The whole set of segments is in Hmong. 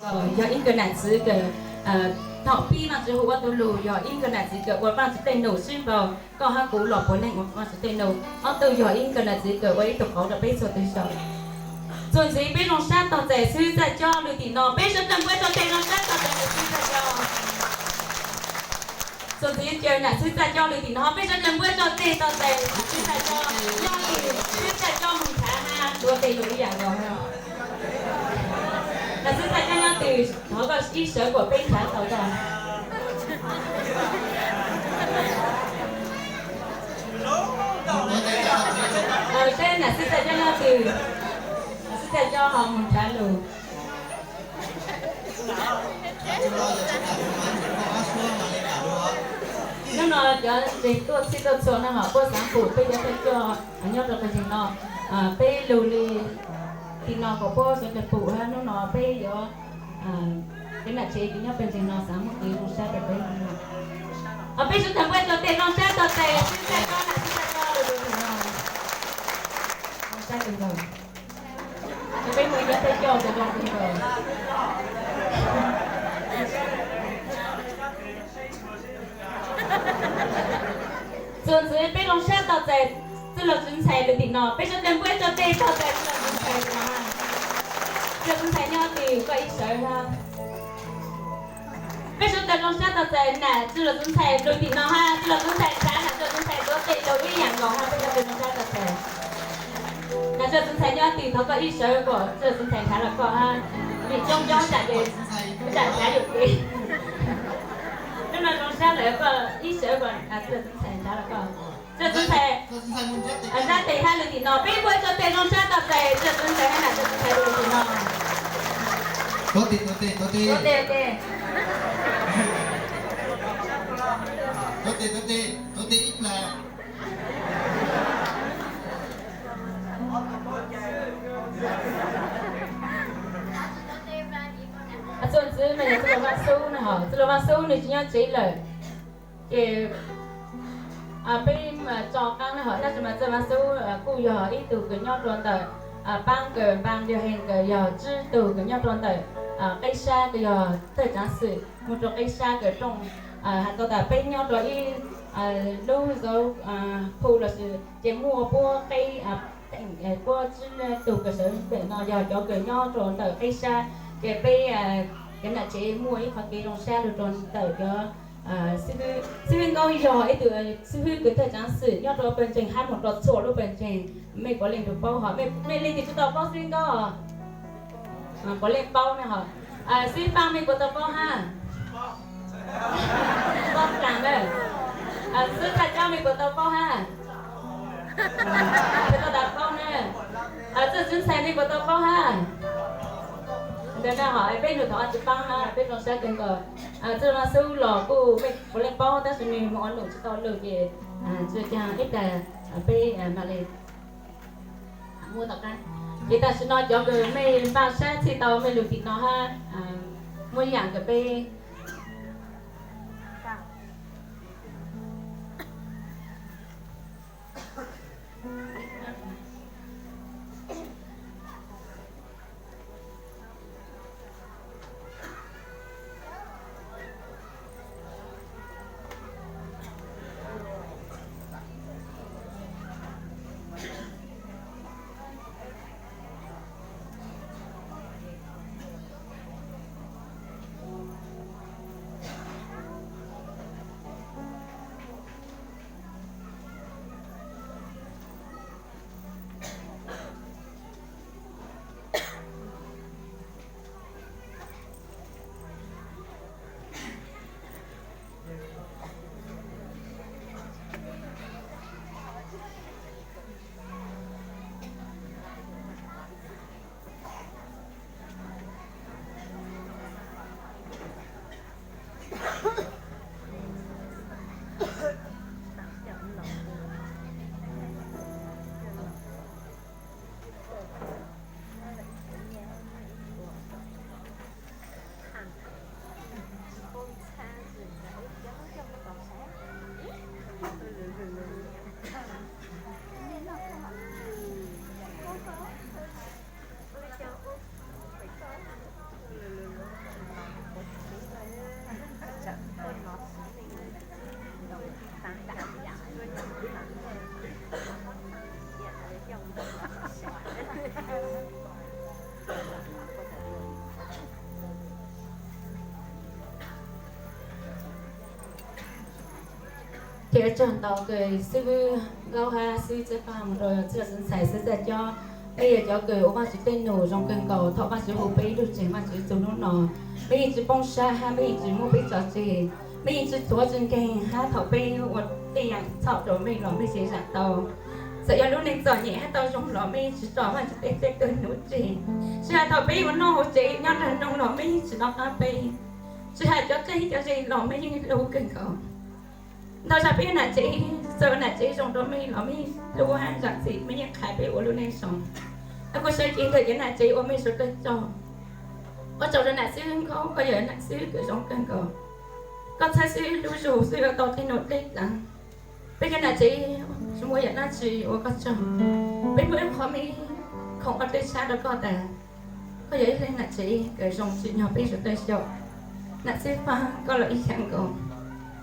Yog ib nkawm nam txwv kawm thaum pib Vaajtswv hu ua tug lug, yog ib nkawm nam txwv kawm ua Vaajtswv tej num sib npaug, koj hab kuv los puav leej ua Vaajtswv tej num. Ob tug yog ib nkawm nam txwv kawm ua ib tug qauv rau peb txhua tug xyom. Txuas ntxiv peb zoo sab tog txais xib hwb Txaj Cob lug tim no, peb sawv dlawg npuaj tso tes zoo sab tog txais xib hwb Txaj Cob. Txuas ntxiv caw nam xib hwb Txaj Cob lug tim no, peb sawv dlawg npuaj tso tes tog txais nam xib hwb Txaj Cob, nyob tim xib hwb Txaj Cob moog thav hab tuav tes lug ib yaam nkaus. Nam xib hwb Txaj Cob nyob twg, thov koj ib sawv kuas peb nrhav tau koj. Seb nam xib hwb Txaj Cob nyob twg, nam xib hwb Txaj Cob ho moog nrhav lug. Nub no cov ntseeg tuaj txhij tuaj txhua no ho puab xaav pum peb cov thawj coj nyob rua pawg ntseeg no, peb lug le tim no kuas puab sawv dlawg pum hab. Nub no peb yuav, cov nam tsev kws nyob pawg ntseeg no xaav muaj kev zoo sab rua peb no. Peb sawv dlawg npuaj tso tes zoo sab tog txais xib hwb Txaj Cob, nam xib hwb Txaj Cob lug lug tim no. Zoo sab kawg nkaus. Peb muaj ib cov thawj coj zoo kawg nkaus. Txuas ntxiv peb zoo sab tog txais txwj laug txiv ntxhais lug tim no, peb sawv dlawg npuaj tso tes tog txais txwj laug txiv ntxhais lug tim no. Txwj laug txiv ntxhais nyob twg, koj ib sawv hab. Peb sawv dlawg zoo sab tog txais nam txwj laug txiv ntxhais lug tim no hab. Txwj laug txiv ntxhais nrhav nam txwj laug txiv ntxhais tuav tes lug ib yaam nkaus hab. Peb sawv dlawg zoo sab tog txais. Nam txwj laug txiv ntxhais nyob twg, thov koj ib sawv kuas txwj laug txiv ntxhais nrhav los koj hab. Vim coob coob tsam nrhav yuam kev. Nub no zoo sab lawm, koj ib sawv kuas txwj laug txiv ntxhais nrhav los koj. Txwj laug txiv ntxhais nrab tes hab lug tim no, peb npuaj tso tes zoo sab tog txais txwj laug txiv ntxhais hab nam txwj laug txiv ntxhais lug tim no. Tuav tes, tuav tes, tuav tes. Tuav tes, tuav tes, tuav tes ib plag. Txuas ntxiv mas yog txwj laug Vaaj Xub no, txwj laug Vaaj Xub nwg tsi nyob tsev lawm. Ces peb tso qaab na ho, tab sis mas txwj laug Vaaj Xub kuj yog ib tug kws nyob rua ntawm paab kawm npaa yog hees kawm, yog tsib tug kws nyob rua ntawm qeb sab kws yog thawj tsaav xwm moog rua qeb sab kawm rooj. Has tau tas peb nyob rua ib lub zauv phu lossis ces muaj puab qeb, puab tsib tug kws sawv daws no yog cov kws nyob rua ntawm qeb sab, ces peb cov nam tsev muaj ib qhov kev zoo sab lug rua ntawm cov xib hwb Nkaub yog ib tug xib hwb kws thawj tsaav xwm nyob rua pawg ntseeg hab moog rua txhua lub pawg ntseeg. Mej puav leej tug paub hov, mej leej twg tsi tau paub xib hwb Nkaub? Puav leej paub ne hov. Xib hwb Paaj mej puas tau paub hab? Paub dlaag na. Xib hwb Txaj Cob mej puas tau paub hab? Tsi tau tas paub na. Txwj laug txiv ntxhais mej puas tau paub hab? Ntawd na hov, peb lug thov tsi paub hab, peb zoo sab kawg nkaus. Txwj laug Vaaj Xub los kuj mej puav leej paub tab sis nwg moog ua num tsi tau lug ces tsi caag ib tag peb mam le muab tom qab. Ces tam sim no cov kws mej npaj sab txhij tau mej lug tim no hab, muaj yaam kws peb Peb tsaug ntau kws xib hwb Nkauj hab xib hwb Txhiaj Paj mus rau txhua xwv ntxhais xwb txaj cob, peb yog cov kws ua Vajtswv tej num zoo kawg nkaus. Thov Vajtswv hu peb ib lub tsev Vajtswv txug hnub no, mej yeej tsi poob sab hab mej yeej tsi muab peb tso tseg, mej yeej tsi tuav tsi nkeeg hab thaum peb ua tej yaam txhaum rua mej los mej tseem zaam tau. Txawm yog lub neej txom nyem hab tau zoo los mej yeej tsi tso Vajtswv tej teb tug num tseg. Tsi has thaum peb ua noj hauv tsev nyob nraag nroog los mej yeej tsi nov qab peb. Tsi has cov tseeb cov ze los mej yeej hlub kawg nkaus. Ntau zag peb nam tsev, txawm nam tsev zoo rua mej los mej hlub hab zam txim, mej yeej qha peb ua lub neej zoo. Thov kuv sawv cev ntawm cov nam tsev ua mej suav dlawg tsaug. Ua tsaug rua nam xib hwb Nkauj, koj yog nam xib hwb kws zoo kawg nkaus. Koj txhawb xib hwb lub zug xwb ua tau tej num dleb dlaag. Peb cov nam tsev tsi muaj yaam dlaab tsi ua koj tsaug. Peb muaj ib qho me khoom ua dlej sab rua koj tas, koj yog ib leeg nam tsev kws zoo tsim nyog peb suav dlawg xyaum. Nam xib hwb Paj koj los ib yaam nkaus,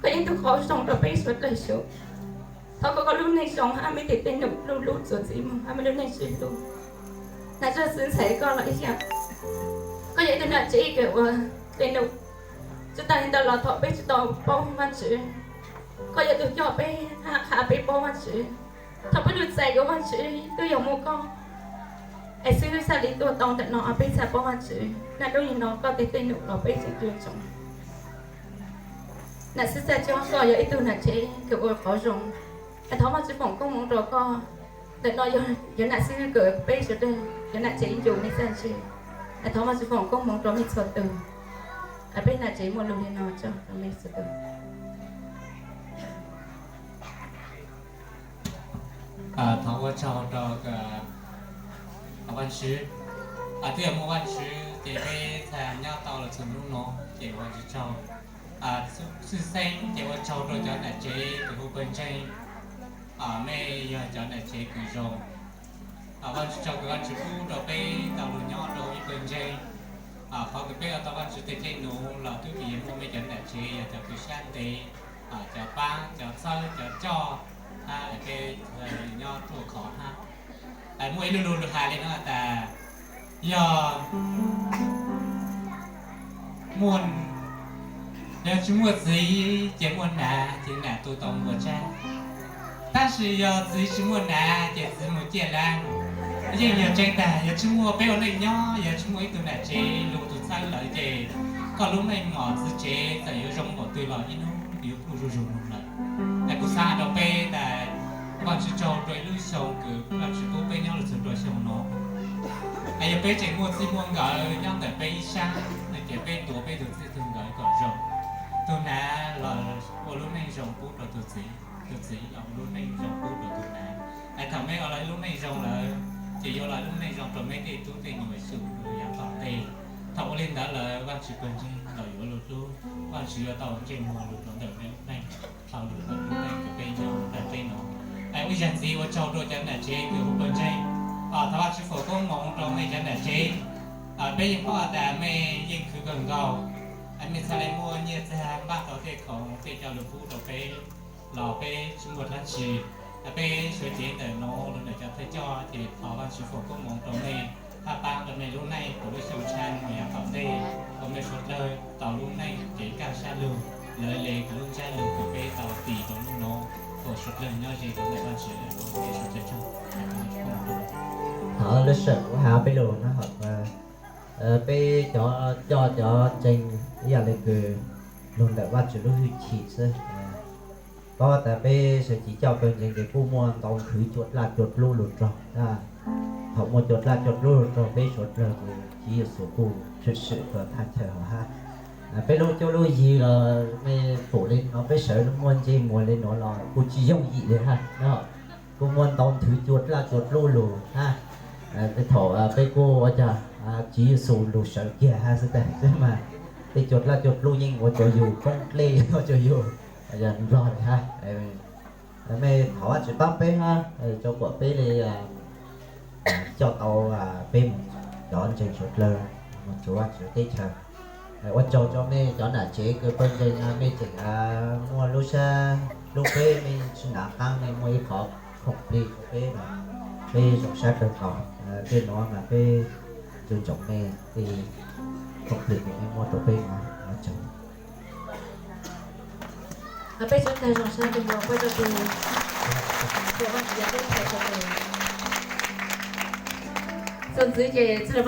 koj yog ib tug qauv zoo rua peb suav dlawg xyaum. Thov koj, koj lub neej zoo hab mej tej teg num lub lub txuas txiv moog hab mej lub neej sib hlub. Nam txhua xwv ntxhais koj los ib yaam, koj yog ib tug nam tsev kws ua dlej num. Tsi tas li ntawd los thaum peb tsi tau paub Vajtswv, koj yog tug coj peb hab qha peb paub Vajtswv. Thaum peb lug txais kws Vajtswv twb yog muaj koj, es xib hwb xav li tuaj tau ntawm no peb txhaj paub Vajtswv. Naj nub nim no koj tej teg num los peb tseem tu tsoom. Nam xib hwb Txhiaj Cob, koj yog ib tug nam tsev kws ua qauv zoo, es thov Vajtswv foom koob moov rua koj. Ntawm no yog cov nam xib hwb kws peb suav dlawg cov nam tsev yug mej txaj ntseg, es thov Vajtswv foom koob moov rua mej txhua tug. Peb nam tsev muaj lug li no tsaug rua mej txhua tug. Thov ua tsaug rua Vajtswv. Twb yog muaj Vajtswv ces peb txhaj nyob tau los txug hnub no, ces ua Vajtswv tsaug. Txhua xeeb ces ua tsaug rua cov nam tsev kws hu pawg ntseeg. Mej yog cov nam tsev kws zoo. Vajtswv tsaug kws Vajtswv pub rua peb tau lug nyob rua ib pawg ntseeg. Qhov kws peb ua tau Vajtswv tej teg num los twb vim muaj mej cov nam tsev yog cov kws sab ntev, cov pab, cov txhawb, cov coj, hab peb nyob ruaj khov hab. Muaj ib lub lug lug has li no tas, yog muaj, yog tsi muaj txiv ces muaj nam, ces nam tu tau npua tsab. Tab sis yog txiv tsi muaj nam ces txiv mus ciaj laab. Yeej yog tseeb tas yog tsi muaj peb ua neej nyob, yog tsi muaj ib tug nam tsev lug tug txhawb lawm ces koj lub neej mom txiv tsev txawm yuav zoo npaum twg los ib hnub yuav kuj zuj zug moog lawm. Es kuv xaav has rua peb tas, Vajtswv tsaug rua ib lub xyoo kws Vajtswv pub peb nyob lug txug rua xyoo no. Es yog peb tseem muaj txij muaj nkawm nyob ntawm peb ib sab, ces peb tuav peb tug txij tug nkawm kom zoo. Tug nam los ua lub neej zoo pub rua tug txiv, tug txiv los ua lub neej zoo pub rua tug nam. Es thaum mej ua lawv lub neej zoo lawm, ces yuav los lub neej zoo rua mej tej tub tej nyuam xyum yav tom ntej. Thaum ua li ntawd lawm Vajtswv pawg ntseeg los yuav lug hlub, Vajtswv yuav tau ntsej muag lug rua ntawm mej lub neej, tau lug ntawm lub neej kws peb nyob ntawm peb no. Es ua ib zag ntxiv ua tsaug rua cov nam tsev kws hu pawg ntseeg. Thov Vajtswv foom koob moov rua mej cov nam tsev. Peb yeej paub tas mej yeej khwv kawg nkaus, mej txhaj le muaj nyiaj txag npaj tau tej khoom tej coj lug pub rua peb los peb tsi muaj dlaab tsi. Peb suav cev ntawm no lug ntawm cov thawj coj ces thov Vajtswv foom koob moov rua mej, hab paab rua mej lub neej kuv lub xyoo tshaj mus yav tom ntej, ua mej suav dlawg tau lub neej kev kaj sab lug, lawv le kuv lub ntsab lug kws peb tau tis rua nub no, ua suav dlawg nyob ze rua ntawm Vajtswv, ua mej suav dlawg tsaug. Thov lub sij hawm kuv has peb lug no, peb cov coj cov ntseeg ib yam le kws lug ntawm Vajtswv lub hwj chim xwb. Paub tas peb sawv cev coj pawg ntseeg ces kuj muaj ntau nthwv cua dlaj cua dlub lug rua. Thaum muaj cua dlaj cua dlub lug rua peb suav dlawg ces Tswv Yexus kuj swm swm rua thaj chaw hov hab. Peb lub cuab lub yig los mej pum le nuav, peb sawv muaj ntsej muag le nuav los kuj tsis yooj yim le hab. Kuj muaj ntau nthwv cua dlaj cua dlub lug hab. Thaum peb kuj ua cas Tswv Yexus lug sawv kiag hab xwb tas, mas tej cua dlaj cua dlub yeej ua rua yug poob dlej, ua rua yug nplog le hab. Mej thov Vajtswv pab peb hab, rua kuas peb le coj tau peb cov ntseeg suav dlawg mus txug Vajtswv teb chaws. Ua tsaug rua mej cov nam tsev kws pawg ntseeg no mej tseem muaj lub sab hlub peb, mej tsi nav qaab, mej muaj ib qhov khoom plig rua peb mas peb zoo sab kawg nkaus. Tej nuav mas peb nco ntsoov mej tej khoom plig kws mej muab rua peb no. Ua tsaug. Peb sawv daws zoo siab tus mloog peb rau tus, tus Vaj Tswv yog peb tus ntxhais txuas ntxiv ces txij